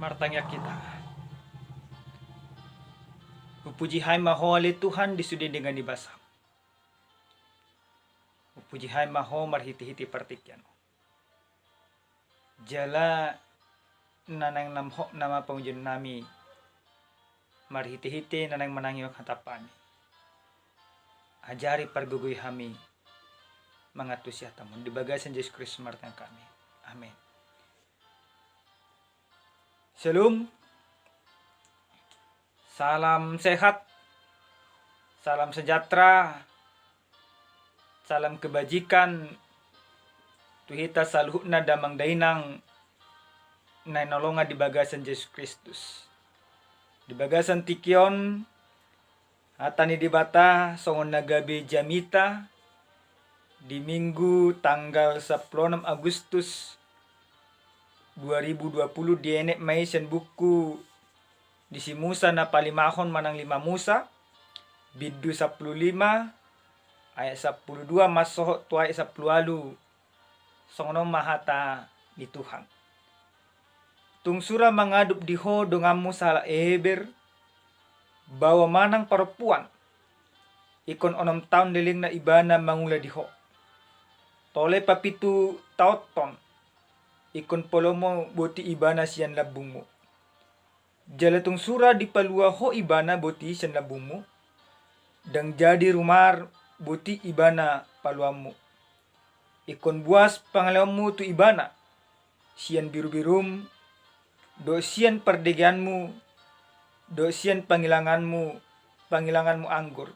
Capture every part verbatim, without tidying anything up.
Martangiang hita. Hupuji hami ma Ho ale Tuhan di sude denggan ni basaM. Hupuji hami ma Ho marhitehite partingkian on. Jala na naeng lam hot nama pangujion nami marhitehite na naeng manangihon hatami. Ajari pargogoi hami mangantusi hataMu. Di bagasan Jesus Kristus martangiang hami. Amen. Shalom. Salam sehat. Salam sejahtera. Salam kebajikan tu hita saluhutna damang dainang na hinaholongan di bagasan Jesus Kristus. Di bagasan tingki on, hata ni Debata songon na gabe jamita di Minggu tanggal sampulu onom Agustus dua ribu dua puluh, dienet ma i sian buku di si Musa na palimahon manang lima Musa, bindu sampulu lima, ayat sampulu dua mansohot tu ayat sampulu ualu. Songon on ma hata ni Tuhan. Tung sura mangadup di ho donganmu sahalak Heber, baoa manang parompuan, ingkon onom taon lelengna ibana mangula di ho. Tole papitu taonhon, ingkon paluanmu boti ibana sian lambungmu. Jala tung sura dipalua ho ibana boti sian lambungmu, ndang jadi rumar boti ibana paluanmu. Ingkon buas pangaleonmu tu ibana, sian birubirum, dohot sian pardegeanmu, dohot sian pangilanganmu, pangilanganmu anggur,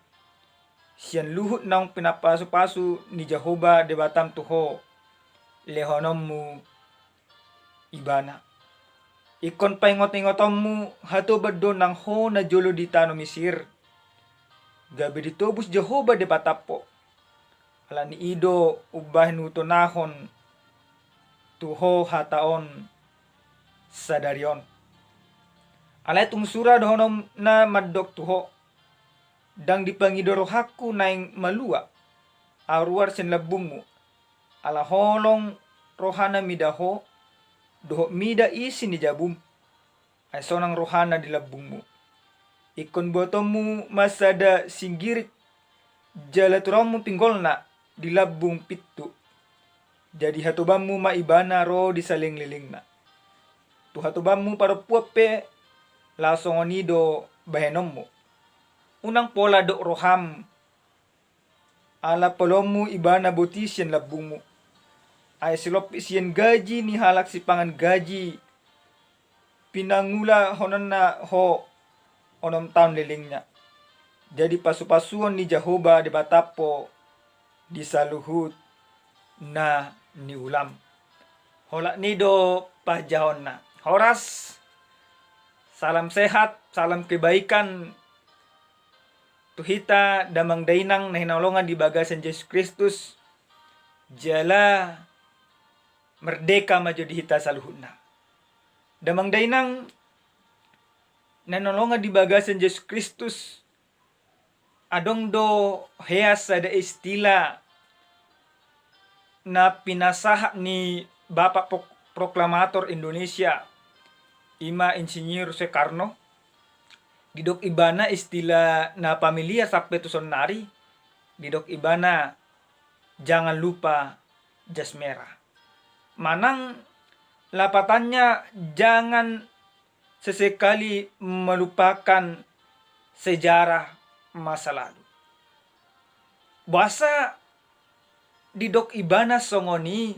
sian luhut naung pinapasupasu ni Jahowa Debatam tu ho, lehononmu ibana. Ingkon paingotingotonmu hatoban do nang ho na jolo di tano Misir, gabe ditobus Jahowa Debatam ho. Ala ni i do umbahen hutonahon tu ho hata on sadari on. Alai tung sura dohononna mandok tu ho, ndang dipangido rohangku naeng malua aruar sian lambungmu, ala holong rohana mida ho, dohot mida isi ni jabum, ai sonang rohana di lambungmu. Ingkon buatonmu ma sada singgirik, jala turaonmu pinggolna di lambung pintu. Jadi hatobanmu ma ibana ro di salelenglelengna. Tu hatobanmu parompuan pe, laos songon i do bahenonmu. Unang pola dok roham, ala paluanmu ibana boti sian lambungmu. Ai silompit sian gaji ni halak sipangan gaji, pinangulahononna ho onom taon lelengna. Jadi pasupasuon ni Jahowa Debatam ho di saluhut na niulam. Holan i do panjahonna. Horas, salam sehat, salam kebaikan tu hita damang dainang na hinaholongan di bagasan Jesus Kristus, jala merdeka ma jo di hita saluhutna. Damang dainang na hinaholongan di bagasan Jesus Kristus, adong do hea sada istilah na pinasahat ni bapak pro-, proklamator Indonesia, i ma Insinyur Soekarno. Didok ibana istilah na familiar sampe tu sonnari, didok ibana, "Jangan lupa jas merah." Manang lapatannya, jangan sesekali melupakan sejarah masa lalu. Boasa didok ibana songon i?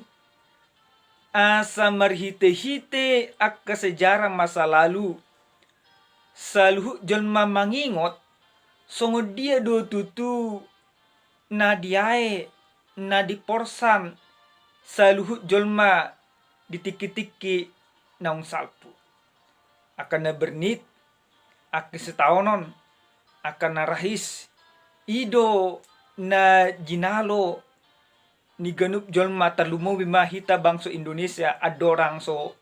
Asa marhitehite angka sejarah masa lalu, saluhut jolma mangingot songon dia do tutu na diae, na diporsan saluhut jolma di tingkitingki naung salpu. Angka na bernit, angka sitaonon, angka na rahis, i do na jinalo ni ganup jolma, tarlumobi ma hita bangso Indonesia andorang so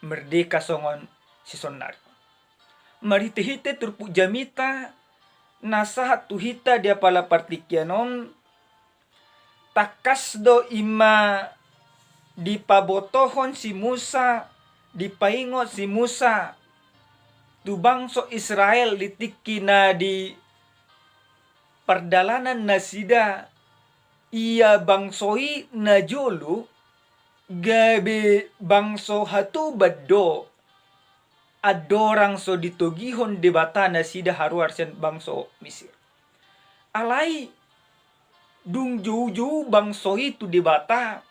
merdeka songon sisonnari. Marhitehite turpuk jamita na sahat tu hita di apala partingkian on, tangkas do i ma dipabotohon si Musa dipaingot si Musa tu bangso Israel di tingki na di pardalanan nasida, ia bangso i najolo gabe bangso hatoban do andorang so ditogihon Debata nasida haruar sian bangso Misir. Alai dung joujou bangso i tu Debata,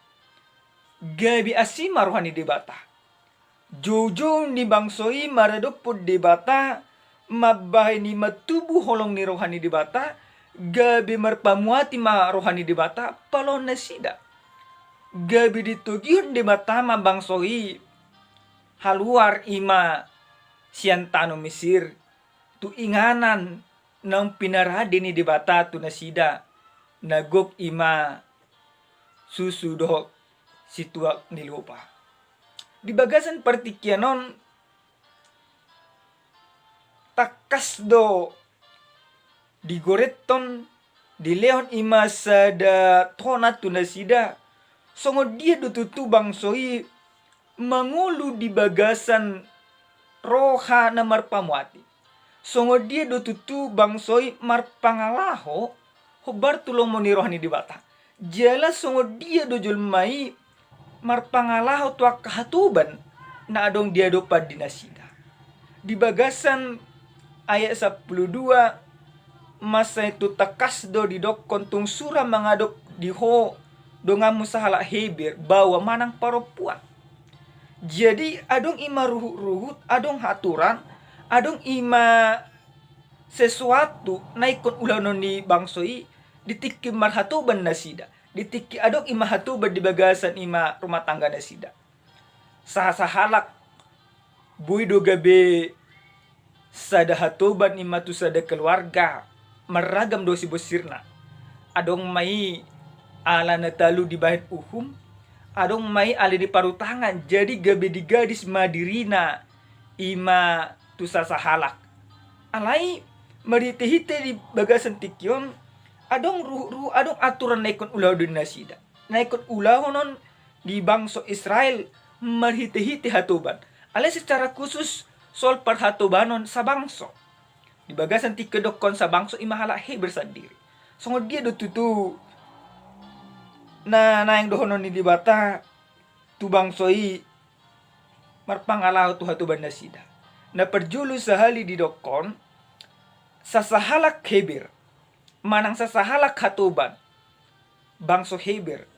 gabe asi ma roha ni Debata. Joujou ni bangso i maradophon Debata, mambahen i ma tubu holong ni roha ni Debata, gabe marpamuati ma roha ni Debata paloon nasida. Gabe ditogihon Debata ma bangso i haluar i ma sian tano Misir, tu inganan naung pinarade ni Debata tu nasida, na gok i ma susu dohot situak ni lopa. Di bagasan partingkian on, tangkas do digoreton, dilehon i ma sada tona tu nasida. Songon dia do tutu bangso i mangolu di bagasan roha na marpamuati? Songon dia do tutu bangso i marpangalaho hombar tu lomo ni roha ni Debata? Jala songon dia do jolma i marpangalaho tu angka hatoban na adong di adopan di nasida? Di bagasan ayat sampulu dua, masa i tung tangkas do didokkon, tung sura mangadop di ho donganmu sahalak Heber, baoa manang parompuan. Jadi adong i ma ruhut-ruhut, adong aturan, adong i ma sesuatu na ingkon ulahonon ni bangso i di tingki marhatoban nasida, di tingki adong i ma hatoban di bagasan i ma rumah tangga nasida. Saha-sahalak boi do gabe sada hatoban i ma tu sada keluarga, marragam do sibonsirna. Adong ma i ala na talu dibahen uhum, adong ma i ala diparutangan, jadi gabe digadis ma dirina i ma tu sasahalak. Alai marhite-hite di bagasan tingki on, adong ruhut-ruhut, adong aturan na ingkon ulahonon nasida, na ingkon ulahonon di bangso Israel marhite-hite hatoban. Alai secara khusus soal parhatobanon sabangso. Di bagasan tingki on didokkon sabangso i ma halak Heber sandiri. Songon dia do tutu na naeng dohonon ni Debata tu bangso i marpangalaho tu hatoban nasida? Na parjolo sahali didokkon, sasahalak Heber manang sasahalak hatoban bangso Heber,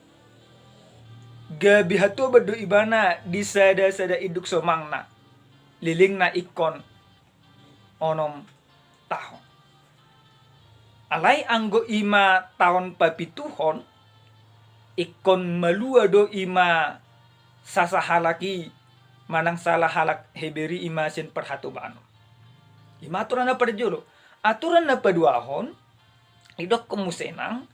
gabe hatoban do ibana di sada-sada induk somangna, lelengna ingkon onom taon. Alai anggo i ma taon papituhon, ingkon malua do i ma sasahalak i manang sasahalak Heber i ma sian parhatobanon. I ma aturan na parjolo. Aturan na paduahon, didokkon muse nang,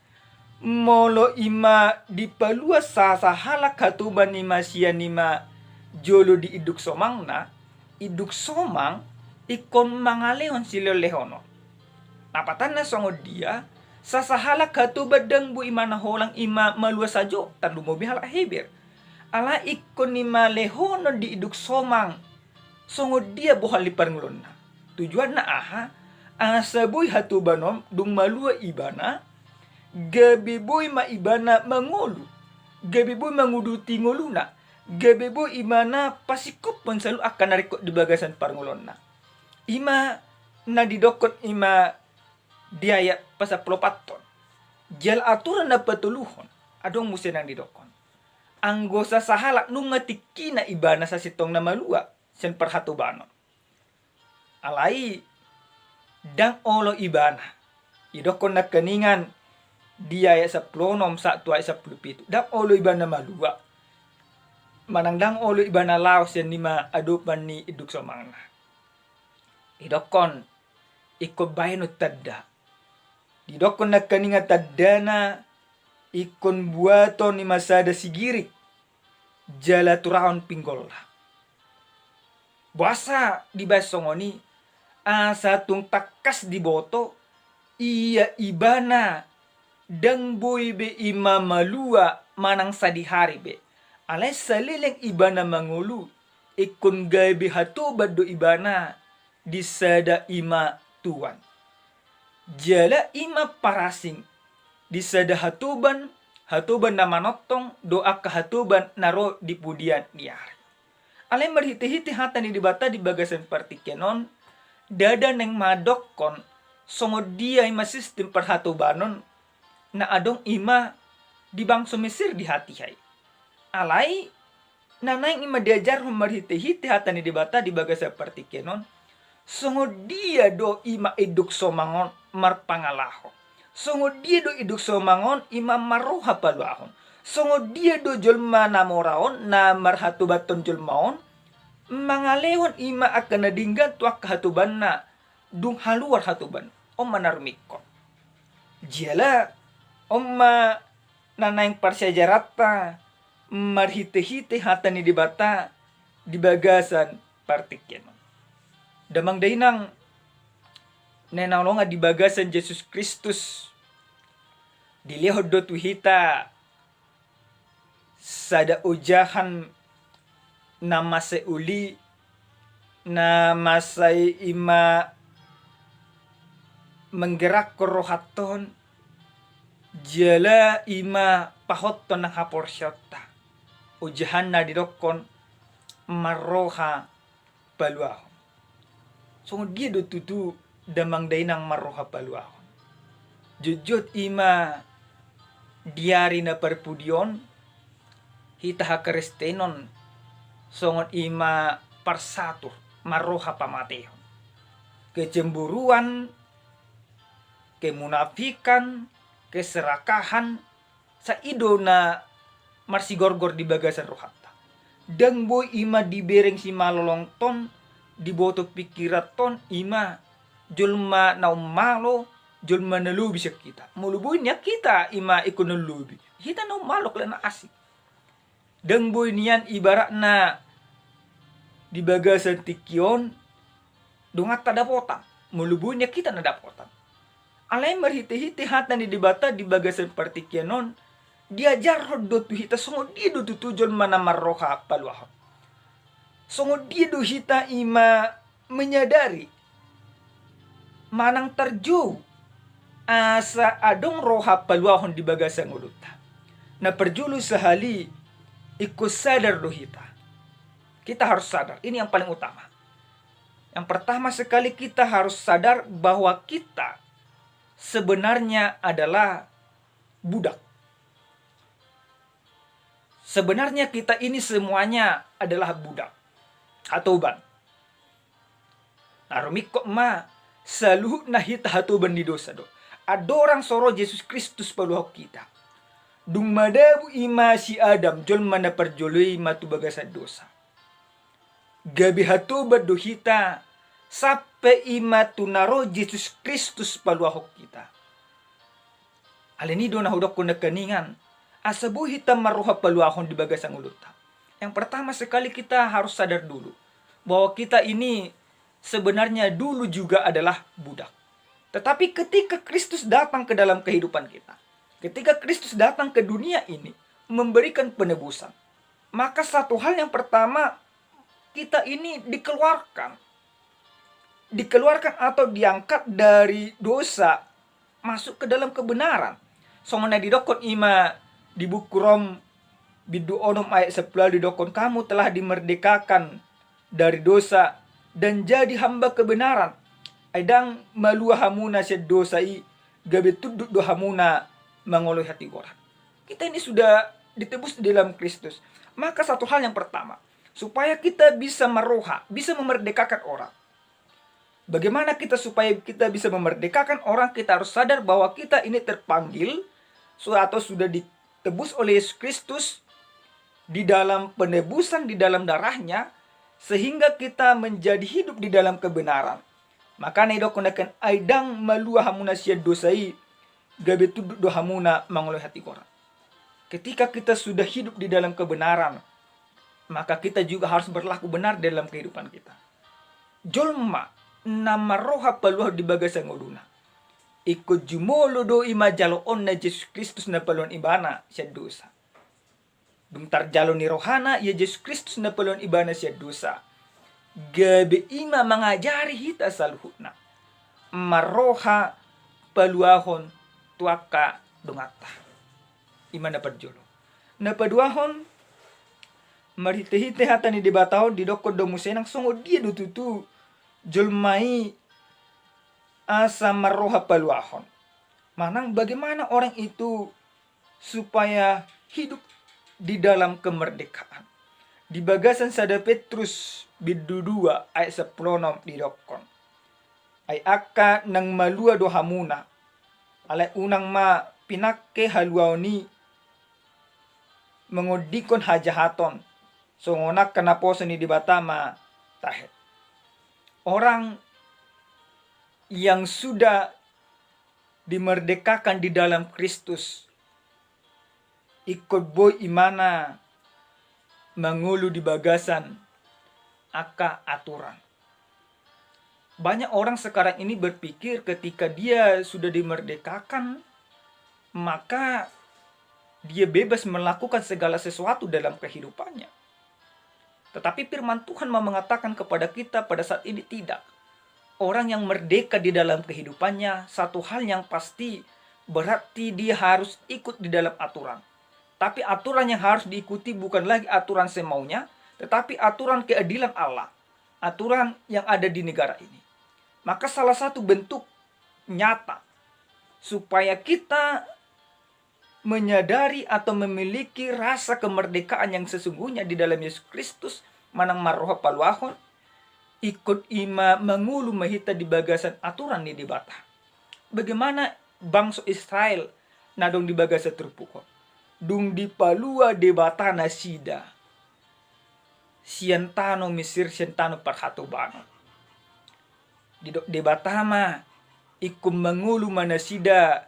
molo i ma dipalua sasahalak hatoban i ma sian i ma jolo di induk somangna, induk somang ingkon mangalehon silehon-lehonon. Napatanna songon dia, sasahalak hatoban ndang boi i ma na holang i ma malua sajo, tarlumobi halak Heber. Alai ingkon i ma lehonon di induk somang songon dia bohal ni parngoluonna. Tujuanna aha? Asa boi hatoban on dung malua ibana, gabe boi ma ibana mangolu, gabe boi manguduti ngoluna, gabe boi ibana pasingkophon saluhut angka na ringkot di bagasan parngoluonna. I ma na didokkon i ma di ayat pasampuluopathon. Jala aturan na patoluhon, adong muse nang didokkon, anggo sasahalak nunga tingkina ibana sasintongna malua sian parhatobanon, alai ndang olo ibana. Didokkon nangkiningan di ayat sampulu onom sahat tu ayat sampulu pitu, ndang olo ibana malua manang ndang olo ibana laho sian i ma adopan ni induk somangna. Didokkon ingkon bahenon tanda. Didokkon nangkiningan tandana ingkon buaton i ma sada sigirik jala turahon pinggolna. Boasa dibahen songon i? Asa tung tangkas diboto, ia ibana ndang boi be i ma malua manang sadihari be. Alai saleleng ibana mangolu, ingkon gabe hatoban do ibana di sada i ma tuan. Jala i ma parasing di sada hatoban, hatoban na manongtong dohot angka hatoban na ro di pudian ni ari. Alai marhitehite hata ni Debata di bagasan partingkian on, ndada naeng mandokkon songon dia i ma sistem parhatobanon na adong i ma di bangso Mesir di hatiha i. Alai na naeng i ma diajarhon marhitehite hata ni Debata di bagasan partingkian on, songon dia do i ma induk somang on marpangalaho. Songon dia do induk somang on i ma marroha paluahon. Songon dia do jolma na mora on na marhatobanhon jolma on mangalehon i ma angka na denggan tu angka hatobanna dung haluar hatoban. On ma na rumingkot. Jala on ma na naeng parsiajaranta marhitehite hata ni Debata di bagasan partingkian on. Damang dainang na hinaholongan di bagasan Jesus Kristus, dilehon do tu hita sada ojahan na mansai uli, na mansai i ma manggerakkon rohanta on, jala i ma pahothon nang haporseaonta. Ojahanna didokkon marroha paluahon. Songon dia do tutu damang dainang marroha paluahon? Jotjot i ma di ari na parpudi on hita hakristenon songon i ma parsatur marroha pamatehon. Kecemburuan, kemunafikan, keserakahan, sai i do na marsigorgor di bagasan rohanta. Ndang boi i ma dibereng simalolongta on, diboto pingkiranhon i ma jolma na ummalo, jolma na lobi sian hita. Molo boi nian hita i ma ingkon na lobi, hita na ummalo, ala na asing. Ndang boi nian ibaratna di bagasan tingki on donganta dapotan, molo boi nian hita na dapotan. Alai marhitehite hata ni Debata di bagasan partingkian on, diajarhon do tu hita songon dia do tutu jolma na marroha paluahon. Songon dia do hita i ma menyadari manang tarjou asa adong roha paluahon di bagasan ngolunta. Na parjolo sahali, ingkon sadar do hita. Kita harus sadar, ini yang paling utama. Yang pertama sekali, kita harus sadar bahwa kita sebenarnya adalah budak. Sebenarnya kita ini semuanya adalah budak. Hatoban. Na rumingkot ma, saluhutna hita hatoban ni dosa do. Andorang so ro Jesus Kristus paluahon hita, dung madabu i ma si Adam, jolma na parjolo i, ma tu bagasan dosa, gabe hatoban do hita sampe i ma tu na ro Jesus Kristus paluahon hita. Alani i do na hudokkon nangkiningan, asa boi hita marroha paluahon di bagasan ngolunta, yang pertama sekali kita harus sadar dulu bahwa kita ini sebenarnya dulu juga adalah budak. Tetapi ketika Kristus datang ke dalam kehidupan kita, ketika Kristus datang ke dunia ini memberikan penebusan, maka satu hal yang pertama, kita ini dikeluarkan, dikeluarkan atau diangkat dari dosa masuk ke dalam kebenaran. Songon na didokkon i ma di buku Rom bindu onom ayat sampulu ualu, didokkon, "Kamu telah dimerdekakan dari dosa dan jadi hamba kebenaran. Ai ndang malua hamuna sian dosa i, gabe tunduk do hamuna mangoloi hatigoran." Kita ini sudah ditebus di dalam Kristus. Maka satu hal yang pertama, supaya kita bisa marroha, bisa memerdekakan orang. Bagaimana kita supaya kita bisa memerdekakan orang? Kita harus sadar bahwa kita ini terpanggil su-, atau sudah ditebus oleh Yesus Kristus di dalam penebusan di dalam darahnya, sehingga kita menjadi hidup di dalam kebenaran. Makana didokkon nangkin, "Ai ndang malua hamuna sian dosa i, gabe tunduk do hamuna mangoloi hatigoran." Ketika kita sudah hidup di dalam kebenaran, maka kita juga harus berlaku benar dalam kehidupan kita. Jolma na marroha paluahon di bagasan ngoluna, ingkon jumolo do i ma jaloonna Jesus Kristus na paluahon ibana sian dosa. Dung tarjalo ni rohana ia Jesus Kristus na paluahon ibana sian dosa, gabe i ma mangajari hita saluhutna marroha paluahon tu angka donganta. I ma na parjolo. Na paduahon, marhitehite hata ni Debata on didokkon do muse nang songon dia do tutu jolma i asa marroha paluahon. Manang bagaimana orang itu supaya hidup di dalam kemerdekaan. Di bagasan sada Petrus bindu dua ayat sampulu onom didokkon: Ai angka naung malua do hamuna, alai unang ma pinangke haluaon i mangondingkon hajahaton, songon angka naposo ni Debata ma tahe. Orang yang sudah dimerdekakan di dalam Kristus, ingkon boi ibana mangolu di bagasan angka aturan. Banyak orang sekarang ini berpikir ketika dia sudah dimerdekakan, maka dia bebas melakukan segala sesuatu dalam kehidupannya. Tetapi firman Tuhan mau mengatakan kepada kita pada saat ini, tidak. Orang yang merdeka di dalam kehidupannya, satu hal yang pasti, berarti dia harus ikut di dalam aturan. Tapi aturan yang harus diikuti bukan lagi aturan semaunya, tetapi aturan keadilan Allah, aturan yang ada di negara ini. Maka salah satu bentuk nyata supaya kita menyadari atau memiliki rasa kemerdekaan yang sesungguhnya di dalam Yesus Kristus, manang marroha paluahon, ingkon i ma mangolu ma hita di bagasan aturan ni Debata. Bagaimana bangso Israel na adong di bagasan turpuk on? Dung dipalua Debata nasida sian tano Mesir, sian tano parhatobanon, didok Debata ma, ingkon mangolu ma nasida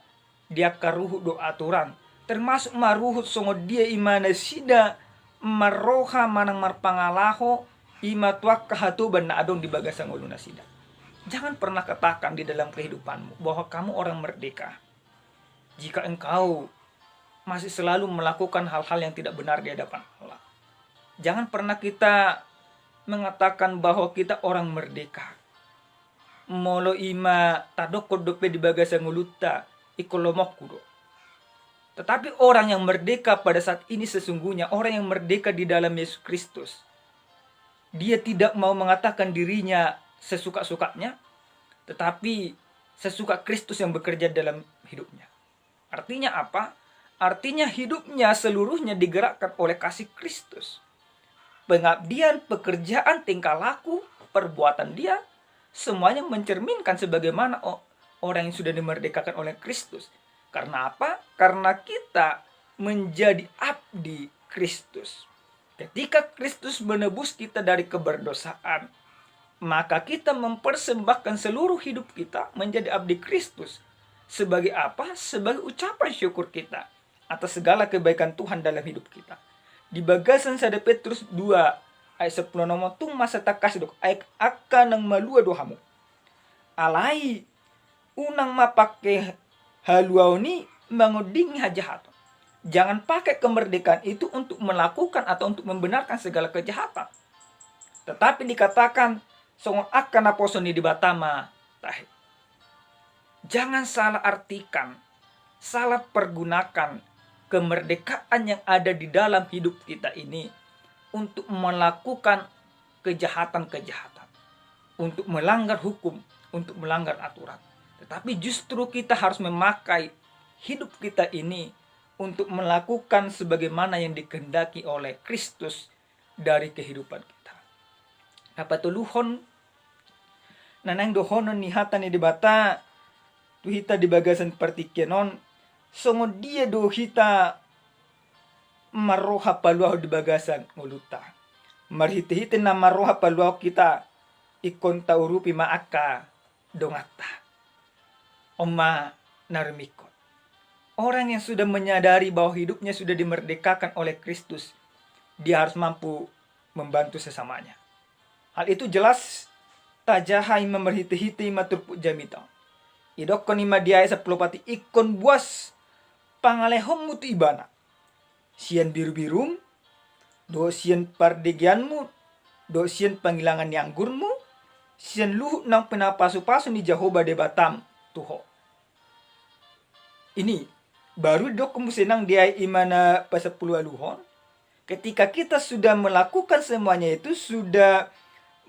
di angka ruhut dohot aturan, termasuk ma ruhut songon dia i ma nasida marroha manang marpangalaho i ma tu angka hatoban na adong di bagasan ngolu nasida. Jangan pernah katakan di dalam kehidupanmu bahwa kamu orang merdeka jika engkau masih selalu melakukan hal-hal yang tidak benar di hadapan Allah. Jangan pernah kita mengatakan bahwa kita orang merdeka molo i ma tadokkon dope di bagasan ngolunta, ingkon lomoku do. Tetapi orang yang merdeka pada saat ini sesungguhnya orang yang merdeka di dalam Yesus Kristus. Dia tidak mau mengatakan dirinya sesuka-sukanya, tetapi sesuka Kristus yang bekerja dalam hidupnya. Artinya apa? Artinya hidupnya seluruhnya digerakkan oleh kasih Kristus. Pengabdian, pekerjaan, tingkah laku, perbuatan dia, semuanya mencerminkan sebagaimana o-, orang yang sudah dimerdekakan oleh Kristus. Karena apa? Karena kita menjadi abdi Kristus. Ketika Kristus menebus kita dari keberdosaan, maka kita mempersembahkan seluruh hidup kita menjadi abdi Kristus. Sebagai apa? Sebagai ucapan syukur kita atas segala kebaikan Tuhan dalam hidup kita. Di bagasan sada Petrus dua ayat sampulu onom, tung masa tangkas dok, ai angka naung malua do hamu. Alai unang ma pangke haluaon i mangondingi hajahaton. Jangan pakai kemerdekaan itu untuk melakukan atau untuk membenarkan segala kejahatan. Tetapi dikatakan songon angka naposo ni Debata ma tahe. Jangan salah artikan, salah pergunakan kemerdekaan yang ada di dalam hidup kita ini untuk melakukan kejahatan-kejahatan, untuk melanggar hukum, untuk melanggar aturan. Tetapi justru kita harus memakai hidup kita ini untuk melakukan sebagaimana yang dikehendaki oleh Kristus dari kehidupan kita. Na patoluhon, na naeng dohonon ni hata ni Debata tu hita di bagasan partingkian on, songon dia do hita marroha paluahon di bagasan ngolunta. Marhitehite na marroha paluahon hita, ingkon taurupi ma angka donganta. On ma na rumingkot. Orang yang sudah menyadari bahwa hidupnya sudah dimerdekakan oleh Kristus, dia harus mampu membantu sesamanya. Hal itu jelas tajaha i ma marhitehite i ma turpuk jamita on. Didokkon i ma di ayat sampulu opat i, ingkon buas pangalehonmu tu ibana sian birubirum, dohot sian pardegeanmu, dohot sian pangilangan ni anggurmu, sian luhut naung pinapasupasu ni Jahowa Debatam tu ho. Ini baru didok muse nang di ayat i ma na pasampulu ualuhon. Ketika kita sudah melakukan semuanya itu, sudah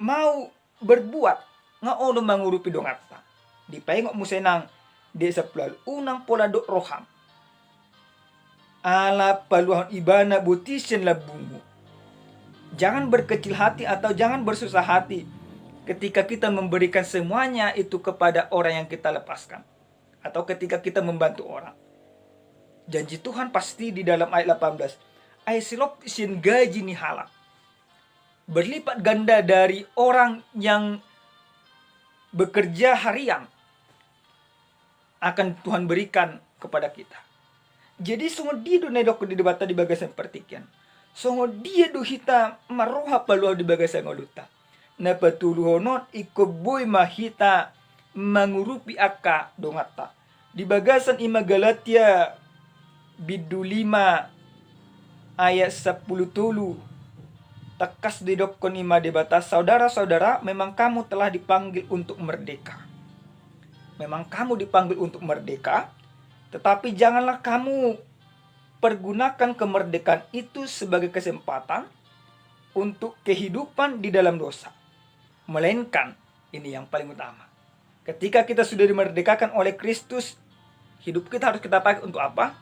mau berbuat, nga olo mangurupi donganta. Dipaingot muse nang di sampulu ualu, unang pola dok roham, ala paluahon ibana boti sian lambungmu. Jangan berkecil hati atau jangan bersusah hati ketika kita memberikan semuanya itu kepada orang yang kita lepaskan, atau ketika kita membantu orang. Janji Tuhan pasti di dalam ayat delapan belas, ai silop sian gaji ni halak, berlipat ganda dari orang yang bekerja harian akan Tuhan berikan kepada kita. Jadi songon dia do na didok ni Debata di bagasan partingkian, songon dia do hita marroha paluahon di bagasan ngolunta. Na patoluhon on, ingkon boi ma hita mangurupi angka donganta. Di bagasan i ma Galatia bindu lima ayat sampulu tolu, tangkas didokkon i ma Debata, "Saudara-saudara, memang kamu telah dipanggil untuk merdeka." Memang kamu dipanggil untuk merdeka, tetapi janganlah kamu pergunakan kemerdekaan itu sebagai kesempatan untuk kehidupan di dalam dosa. Melainkan, ini yang paling utama, ketika kita sudah dimerdekakan oleh Kristus, hidup kita harus kita pakai untuk apa?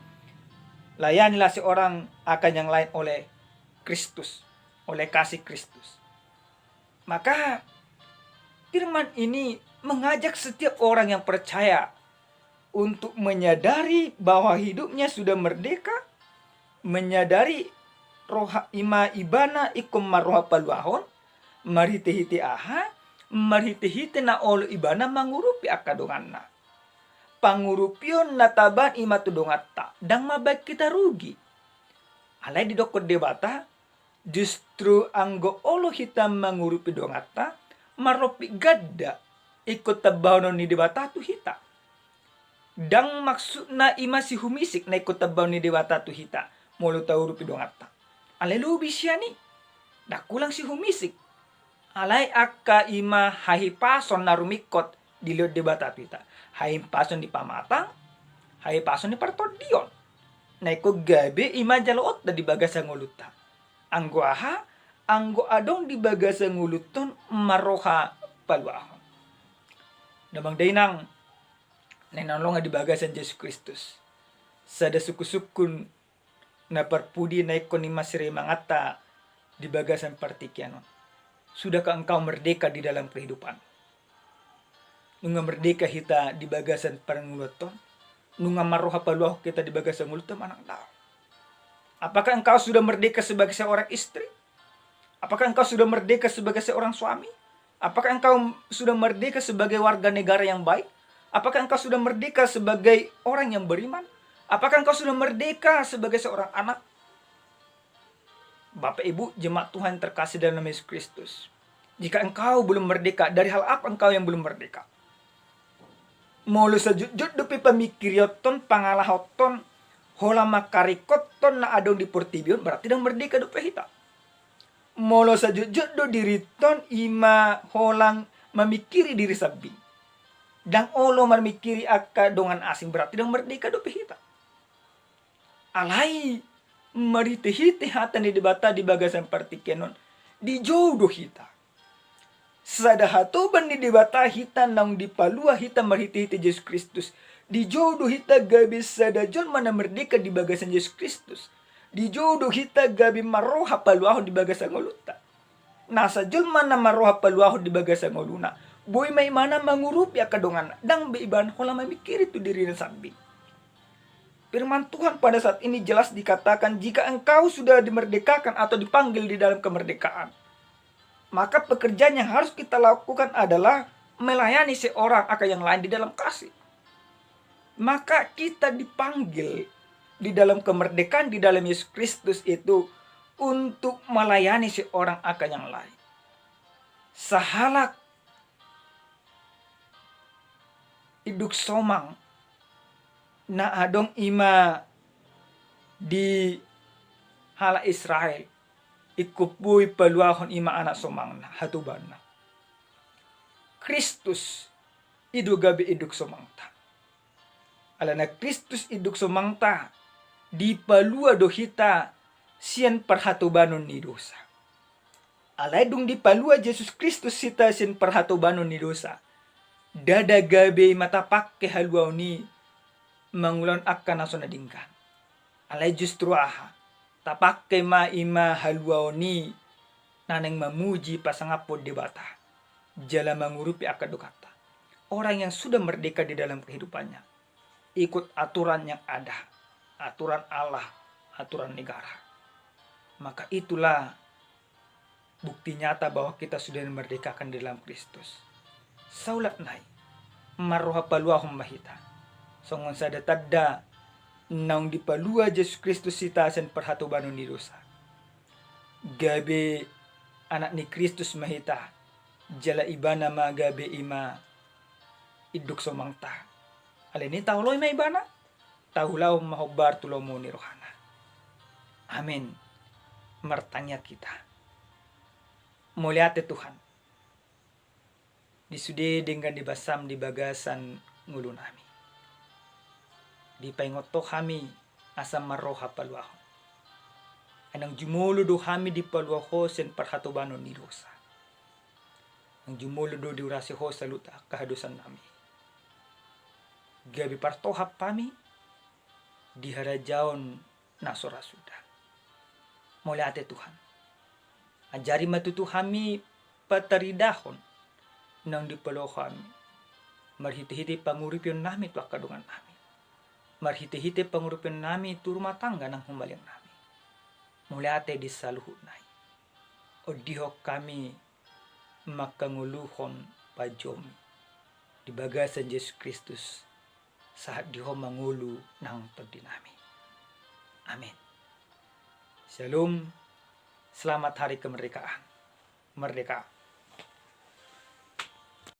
Layanilah seorang akan yang lain oleh Kristus, oleh kasih Kristus. Maka firman ini mengajak setiap orang yang percaya untuk menyadari bahwa hidupnya sudah merdeka, menyadari roha i ma ibana ingkon marroha paluahon, marhite-hite aha? Marhite-hite na olo ibana mangurupi angka donganna. Pangurupion na tabaen i ma tu donganta, ndang mambaen hita rugi. Alai didokkon Debata, justru anggo olo hita mangurupi donganta, marrompit ganda ingkon tambahonon ni Debata tu hita. Ndang maksudna i ma sihumisik na ingkon tambahonon ni Debata tu hita molo taurupi donganta. Alai lobi sian i, ndang hulang sihumisik. Alai angka i ma hahipason na rumingkot dilehon Debata tu hita. Hahipason ni pamatang, hahipason ni partondion. Na ingkon gabe i ma jaloonta di bagasan ngolunta. Anggo aha? Anggo adong di bagasan ngolunta on marroha paluahon. Damang dainang na hinaholongan di bagasan Jesus Kristus, sada sungkun-sungkun na parpudi na ingkon i ma sirimanganta di bagasan partingkian on. Sudahkah engkau merdeka di dalam kehidupan? Nunga merdeka hita di bagasan parngoluanta on? Nunga marroha paluahon hita di bagasan ngolunta manang daong? Apakah engkau sudah merdeka sebagai seorang istri? Apakah engkau sudah merdeka sebagai seorang suami? Apakah engkau sudah merdeka sebagai warga negara yang baik? Apakah engkau sudah merdeka sebagai orang yang beriman? Apakah engkau sudah merdeka sebagai seorang anak? Bapak, Ibu, jemaat Tuhan terkasih dalam Yesus Kristus, jika engkau belum merdeka, dari hal apa engkau yang belum merdeka? Molo sajotjot dope pamingkirionta on, pangalahonta on, holan mangkaringkothon na adong di portibi on, berarti ndang merdeka dope hita. Molo sajotjot do dirinta on i ma holan mamingkiri diri sambing, ndang olo mamingkiri angka dongan asing, berarti ndang merdeka dope hita. Alai marhitehite hata ni Debata di bagasan partingkian on, dijou do hita sada hatoban ni Debata hita naung dipalua hita marhitehite Jesus Kristus. Dijou do hita gabe sada jolma na merdeka di bagasan Jesus Kristus. Dijou do hita gabe marroha paluahon di bagasan ngolunta. Nasa jolma na marroha paluahon di bagasan ngoluna, boi ma ibana mangurupi angka donganna, ndang be ibana holan mamingkiri tu dirina sambing. Firman Tuhan pada saat ini jelas dikatakan, jika engkau sudah dimerdekakan atau dipanggil di dalam kemerdekaan, maka pekerjaan yang harus kita lakukan adalah melayani seorang akan yang lain di dalam kasih. Maka kita dipanggil di dalam kemerdekaan di dalam Yesus Kristus itu untuk melayani seorang akan yang lain. Sahalak induk somang na adong i ma di halak Israel. ingkon boi paluahon i ma anak somangna, hatobanna. Kristus i do gabe induk somangta. Alana Kristus induk somangta, dipalua do hita sian parhatobanon ni dosa. Alai dung dipalua Jesus Kristus hita sian parhatobanon ni dosa, ndada gabe i ma tapangke haluaon i mangulahon angka na so na denggan. Alai justru aha? Tapangke ma i ma haluaon i na naeng mamuji pasangaphon Debata jala mangurupi angka donganta. Orang yang sudah merdeka di dalam kehidupannya, ikut aturan yang ada, aturan Allah, aturan negara. Maka itulah bukti nyata bahwa kita sudah dimerdekakan di dalam Kristus. Saulak nai, marroha paluahon ma hita. Songon sada tanda naung dipalua Jesus Kristus hita sian parhatobanon ni dosa. Gabe anak ni Kristus ma hita, jala Ibana ma gabe i ma induk somangta. Alani i taoloi ma Ibana, taulahon ma hombar tu lomo ni rohana. Amin. Martangiang hita. Mauliate Tuhan, di sude denggan ni basaM di bagasan ngolunami. Dipaingot Ho hami asa marroha paluahon. Ai naung jumolo do hami dipalua Ho sian parhatobanon ni dosa. Naung jumolo do diurasi Ho saluhut angka hadosannami. Gabe partohap hami di harajaon na so ra suda. Mauliate Tuhan. Ajari ma tutu hami pataridahon naung dipalua Ho hami, marhitehite pangurupionnami tu angka dongannami, marhitehite pangurupionnami tu rumah tangga nang humaliangnami. Mauliate di saluhutna i. Ondihon hami mangkangoluhon pajom di bagasan Jesus Kristus, sahat di Ho mangolu nang tondinami. Amin. Shalom. Selamat Hari Kemerdekaan. Merdeka.